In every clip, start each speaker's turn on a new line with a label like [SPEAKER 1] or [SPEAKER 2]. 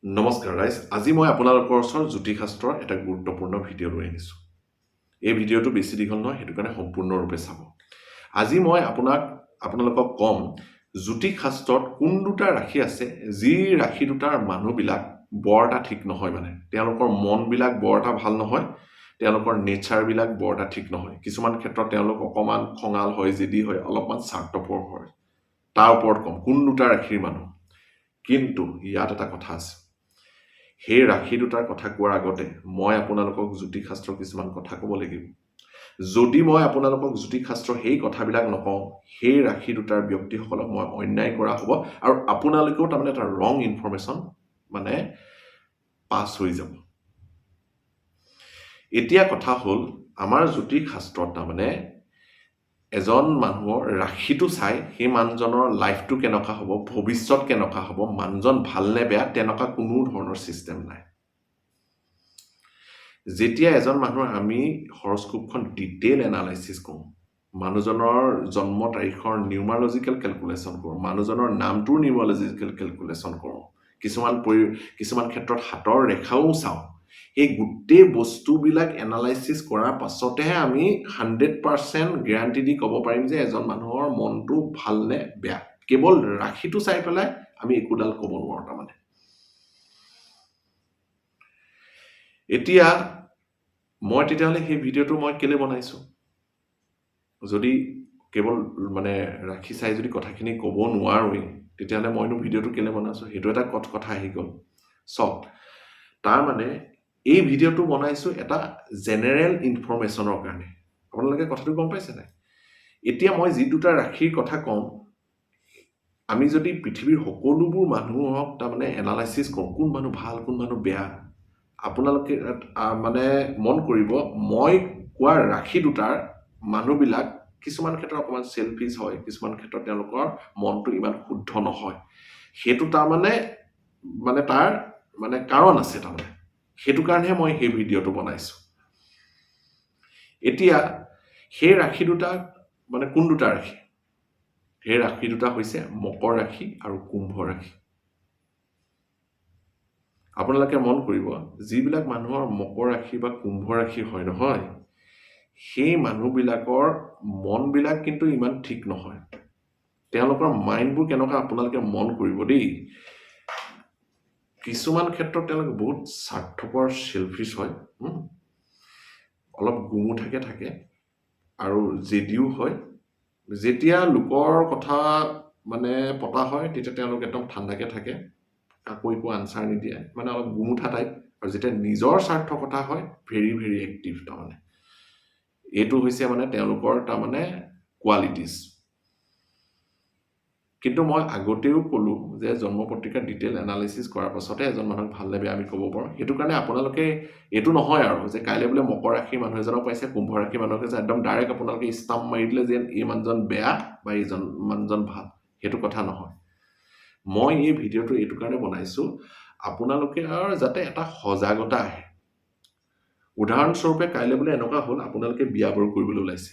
[SPEAKER 1] নমস্কাৰ ৰাইজ, আজি মই আপোনালোকৰ ওচৰত জ্যোতিষশাস্ত্ৰৰ এটা গুৰুত্বপূৰ্ণ ভিডিঅ' লৈ আনিছোঁ। এই ভিডিঅ'টো বেছি দীঘল নহয়, সেইটো কাৰণে সম্পূৰ্ণৰূপে চাব। আজি মই আপোনালোকক ক'ম জ্যোতিষশাস্ত্ৰত কোন দুটা ৰাশি আছে যি ৰাশি দুটাৰ মানুহবিলাক বৰ এটা ঠিক নহয়, মানে তেওঁলোকৰ মনবিলাক বৰ এটা ভাল নহয়, তেওঁলোকৰ নেচাৰবিলাক বৰ এটা ঠিক নহয়। কিছুমান ক্ষেত্ৰত তেওঁলোক অকণমান খঙাল হয়, জেদী হয়, অলপমান স্বাৰ্থপৰ হয়। তাৰ ওপৰত ক'ম কোন দুটা ৰাশিৰ মানুহ। কিন্তু ইয়াত এটা কথা আছে, সেই ৰাশি দুটাৰ কথা কোৱাৰ আগতে মই আপোনালোকক জ্যোতিষশাস্ত্ৰৰ কিছুমান কথা ক'ব লাগিব। যদি মই আপোনালোকক জ্যোতিষশাস্ত্ৰৰ সেই কথাবিলাক নকওঁ, সেই ৰাশি দুটাৰ ব্যক্তিসকলক মই অন্যায় কৰা হ'ব আৰু আপোনালোকেও তাৰমানে এটা ৰং ইনফৰমেশ্যন মানে পাছ হৈ যাব। এতিয়া কথা হ'ল, আমাৰ জ্যোতিষশাস্ত্ৰত তাৰমানে এজন মানুহৰ ৰাশিটো চাই সেই মানুহজনৰ লাইফটো কেনেকুৱা হ'ব, ভৱিষ্যত কেনেকুৱা হ'ব, মানুহজন ভাল নে বেয়া, তেনেকুৱা কোনো ধৰণৰ ছিষ্টেম নাই। যেতিয়া এজন মানুহৰ আমি হৰস্কোপখন ডিটেইল এনালাইচিছ কৰোঁ, মানুহজনৰ জন্ম তাৰিখৰ নিউমাৰলজিকেল কেলকুলেশ্যন কৰোঁ, মানুহজনৰ নামটোৰ নিউমাৰলজিকেল কেলকুলেশ্যন কৰোঁ, কিছুমান ক্ষেত্ৰত হাতৰ ৰেখাও চাওঁ, এই গোটেই বস্তুবিলাক এনালাইচিছ কৰাৰ পাছতহে আমি 100% গেৰাণ্টি দি ক'ব পাৰিম যে এজন মানুহৰ মনটো ভাল নে বেয়া। কেৱল ৰাশিটো চাই পেলাই আমি একোডাল ক'ব নোৱাৰোঁ। তাৰমানে এতিয়া মই তেতিয়াহ'লে সেই ভিডিঅ'টো মই কেলৈ বনাইছোঁ? যদি কেৱল মানে ৰাশি চাই যদি কথাখিনি ক'ব নোৱাৰোৱেই, তেতিয়াহ'লে মইনো ভিডিঅ'টো কেলৈ বনাইছোঁ? সেইটো এটা কথা আহি গ'ল। চাওক, তাৰমানে এই ভিডিঅ'টো বনাইছোঁ এটা জেনেৰেল ইনফৰমেশ্যনৰ কাৰণে। আপোনালোকে কথাটো গম পাইছে নাই? এতিয়া মই যি দুটা ৰাশিৰ কথা ক'ম, আমি যদি পৃথিৱীৰ সকলোবোৰ মানুহক তাৰমানে এনালাইচিছ কৰোঁ, কোন মানুহ ভাল কোন মানুহ বেয়া, আপোনালোকে মানে মন কৰিব, মই কোৱা ৰাশি দুটাৰ মানুহবিলাক কিছুমান ক্ষেত্ৰত অকণমান চেলফিছ হয়, কিছুমান ক্ষেত্ৰত তেওঁলোকৰ মনটো ইমান শুদ্ধ নহয়। সেইটো তাৰমানে মানে তাৰ মানে কাৰণ আছে, তাৰমানে সেইটো কাৰণেহে মই সেই ভিডিঅ'টো বনাইছোঁ। এতিয়া সেই ৰাশি দুটা মানে কোন দুটা ৰাশি? সেই ৰাশি দুটা হৈছে মকৰ ৰাশি আৰু কুম্ভ ৰাশি। আপোনালোকে মন কৰিব, যিবিলাক মানুহৰ মকৰ ৰাশি বা কুম্ভ ৰাশি হয় নহয়, সেই মানুহবিলাকৰ মনবিলাক কিন্তু ইমান ঠিক নহয়। তেওঁলোকৰ মাইণ্ডবোৰ কেনেকুৱা আপোনালোকে মন কৰিব দেই। কিছুমান ক্ষেত্ৰত তেওঁলোক বহুত স্বাৰ্থপৰ, চেলফিছ হয়, অলপ গুমুঠাকে থাকে আৰু জেদিও হয়। যেতিয়া লোকৰ কথা মানে পতা হয়, তেতিয়া তেওঁলোক একদম ঠাণ্ডাকৈ থাকে, কাকো একো আনচাৰ নিদিয়ে, মানে অলপ গুমুঠা টাইপ। আৰু যেতিয়া নিজৰ স্বাৰ্থ কথা হয়, ভেৰি ভেৰি এক্টিভ। তাৰমানে এইটো হৈছে মানে তেওঁলোকৰ তাৰমানে কোৱালিটিজ। কিন্তু মই আগতেও ক'লোঁ যে জন্ম পত্ৰিকাৰ ডিটেইল এনালাইচিছ কৰাৰ পাছতে এজন মানুহক ভাল নে বেয়া আমি ক'ব পাৰোঁ। সেইটো কাৰণে আপোনালোকে এইটো নহয় আৰু যে কাইলৈ বোলে মকৰ ৰাশিৰ মানুহ এজনক পাইছে, কুম্ভ ৰাশিৰ মানুহক পাইছে, একদম ডাইৰেক্ট আপোনালোকে ষ্টাম্প মাৰি দিলে যে এই মানুহজন বেয়া বা এইজন মানুহজন ভাল, সেইটো কথা নহয়। মই এই ভিডিঅ'টো এইটো কাৰণে বনাইছোঁ, আপোনালোকে আৰু যাতে এটা সজাগতা আহে। উদাহৰণস্বৰূপে কাইলৈ বোলে এনেকুৱা হ'ল, আপোনালোকে বিয়া বাৰু কৰিবলৈ ওলাইছে,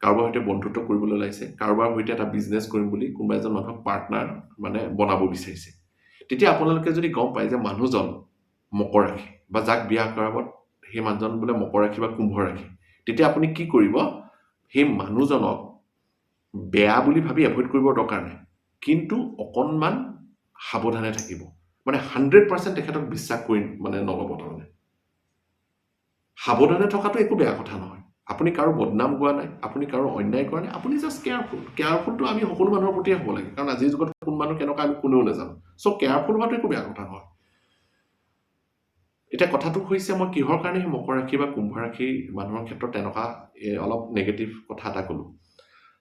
[SPEAKER 1] কাৰোবাৰ সৈতে বন্ধুত্ব কৰিবলৈ ওলাইছে, কাৰোবাৰ সৈতে এটা বিজনেছ কৰিম বুলি কোনোবা এজন মানুহক পাৰ্টনাৰ মানে বনাব বিচাৰিছে, তেতিয়া আপোনালোকে যদি গম পায় যে মানুহজন মকৰ ৰাশি বা যাক বিয়া কৰাব সেই মানুহজন বোলে মকৰ ৰাশি বা কুম্ভ ৰাশি, তেতিয়া আপুনি কি কৰিব? সেই মানুহজনক বেয়া বুলি ভাবি এভইড কৰিবৰ দৰকাৰ নাই, কিন্তু অকণমান সাৱধানে থাকিব। মানে 100% তেখেতক বিশ্বাস কৰি মানে নল'ব। তাৰমানে সাৱধানে থকাটো একো বেয়া কথা নহয়। আপুনি কাৰো বদনাম গোৱা নাই, আপুনি কাৰো অন্যায় কৰা নাই, আপুনি জাষ্ট কেয়াৰফুল। কেয়াৰফুলটো আমি সকলো মানুহৰ প্ৰতিয়ে হ'ব লাগে, কাৰণ আজিৰ যুগত কোন মানুহ কেনেকুৱা আমি কোনেও নাজানো। চ' কেয়াৰফুল হোৱাটো একো বেয়া কথা নহয়। এতিয়া কথাটো হৈছে, মই কিহৰ কাৰণে সেই মকৰ ৰাশি বা কুম্ভ ৰাশিৰ মানুহৰ ক্ষেত্ৰত তেনেকুৱা অলপ নেগেটিভ কথা এটা ক'লোঁ।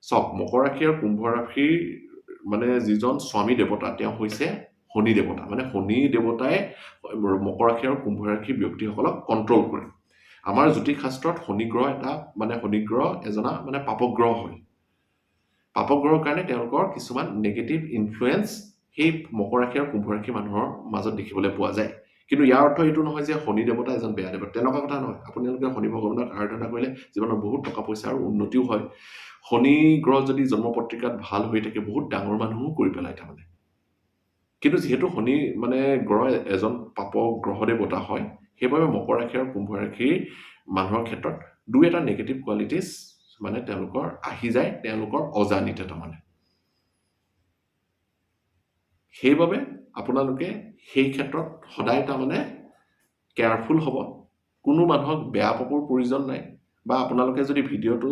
[SPEAKER 1] চাওক, মকৰ ৰাশি আৰু কুম্ভ ৰাশিৰ মানে যিজন স্বামী দেৱতা, তেওঁ হৈছে শনি দেৱতা। মানে শনি দেৱতাই মকৰ ৰাশি আৰু কুম্ভ ৰাশিৰ ব্যক্তিসকলক কণ্ট্ৰল কৰে। আমাৰ জ্যোতিষশাস্ত্ৰত শনিগ্ৰহ এটা মানে শনিগ্ৰহ এজনা মানে পাপগ্ৰহ হয়। পাপগ্ৰহৰ কাৰণে তেওঁলোকৰ কিছুমান নেগেটিভ ইনফ্লুৱেঞ্চ সেই মকৰ ৰাশি আৰু কুম্ভ ৰাশিৰ মানুহৰ মাজত দেখিবলৈ পোৱা যায়। কিন্তু ইয়াৰ অৰ্থ এইটো নহয় যে শনি দেৱতা এজন বেয়া দেৱতা, তেনেকুৱা কথা নহয়। আপোনালোকে শনি ভগৱানক আৰাধনা কৰিলে জীৱনত বহুত টকা পইচা আৰু উন্নতিও হয়। শনি গ্ৰহ যদি জন্ম পত্ৰিকাত ভাল হৈ থাকে, বহুত ডাঙৰ মানুহো কৰি পেলায় তাৰমানে। কিন্তু যিহেতু শনি মানে গ্ৰহ এজন পাপ গ্ৰহ দেৱতা হয়, সেইবাবে মকৰ ৰাশি আৰু কুম্ভ ৰাশিৰ মানুহৰ ক্ষেত্ৰত দুই এটা নেগেটিভ কোৱালিটিজ মানে তেওঁলোকৰ আহি যায়, তেওঁলোকৰ অজানিতে তাৰমানে। সেইবাবে আপোনালোকে সেই ক্ষেত্ৰত সদায় তাৰমানে কেয়াৰফুল হ'ব। কোনো মানুহক বেয়া পাবৰ প্ৰয়োজন নাই। বা আপোনালোকে যদি ভিডিঅ'টো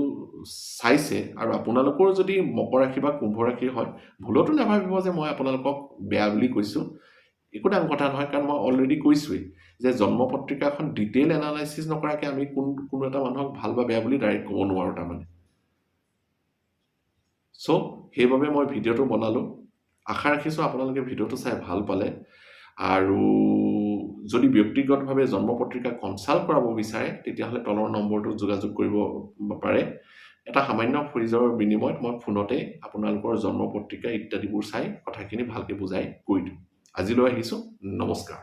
[SPEAKER 1] চাইছে আৰু আপোনালোকৰ যদি মকৰ ৰাশি বা কুম্ভ ৰাশি হয়, ভুলতো নাভাবিব যে মই আপোনালোকক বেয়া বুলি কৈছোঁ। একো ডাঙৰ কথা নহয়, কাৰণ মই অলৰেডি কৈছোঁৱেই যে জন্ম পত্ৰিকাখন ডিটেইল এনালাইচিছ নকৰাকৈ আমি কোনো এটা মানুহক ভাল বা বেয়া বুলি ডাইৰেক্ট ক'ব নোৱাৰোঁ তাৰমানে। চ' সেইবাবে মই ভিডিঅ'টো বনালোঁ। আশা ৰাখিছোঁ আপোনালোকে ভিডিঅ'টো চাই ভাল পালে। আৰু যদি ব্যক্তিগতভাৱে জন্ম পত্ৰিকা কনচাল্ট কৰাব বিচাৰে, তেতিয়াহ'লে তলৰ নম্বৰটোত যোগাযোগ কৰিব পাৰে। এটা সামান্য ফিজৰ বিনিময়ত মই ফোনতে আপোনালোকৰ জন্ম পত্ৰিকা ইত্যাদিবোৰ চাই কথাখিনি ভালকৈ বুজাই কৈ দিম। আজিলৈ আহিছোঁ, নমস্কাৰ।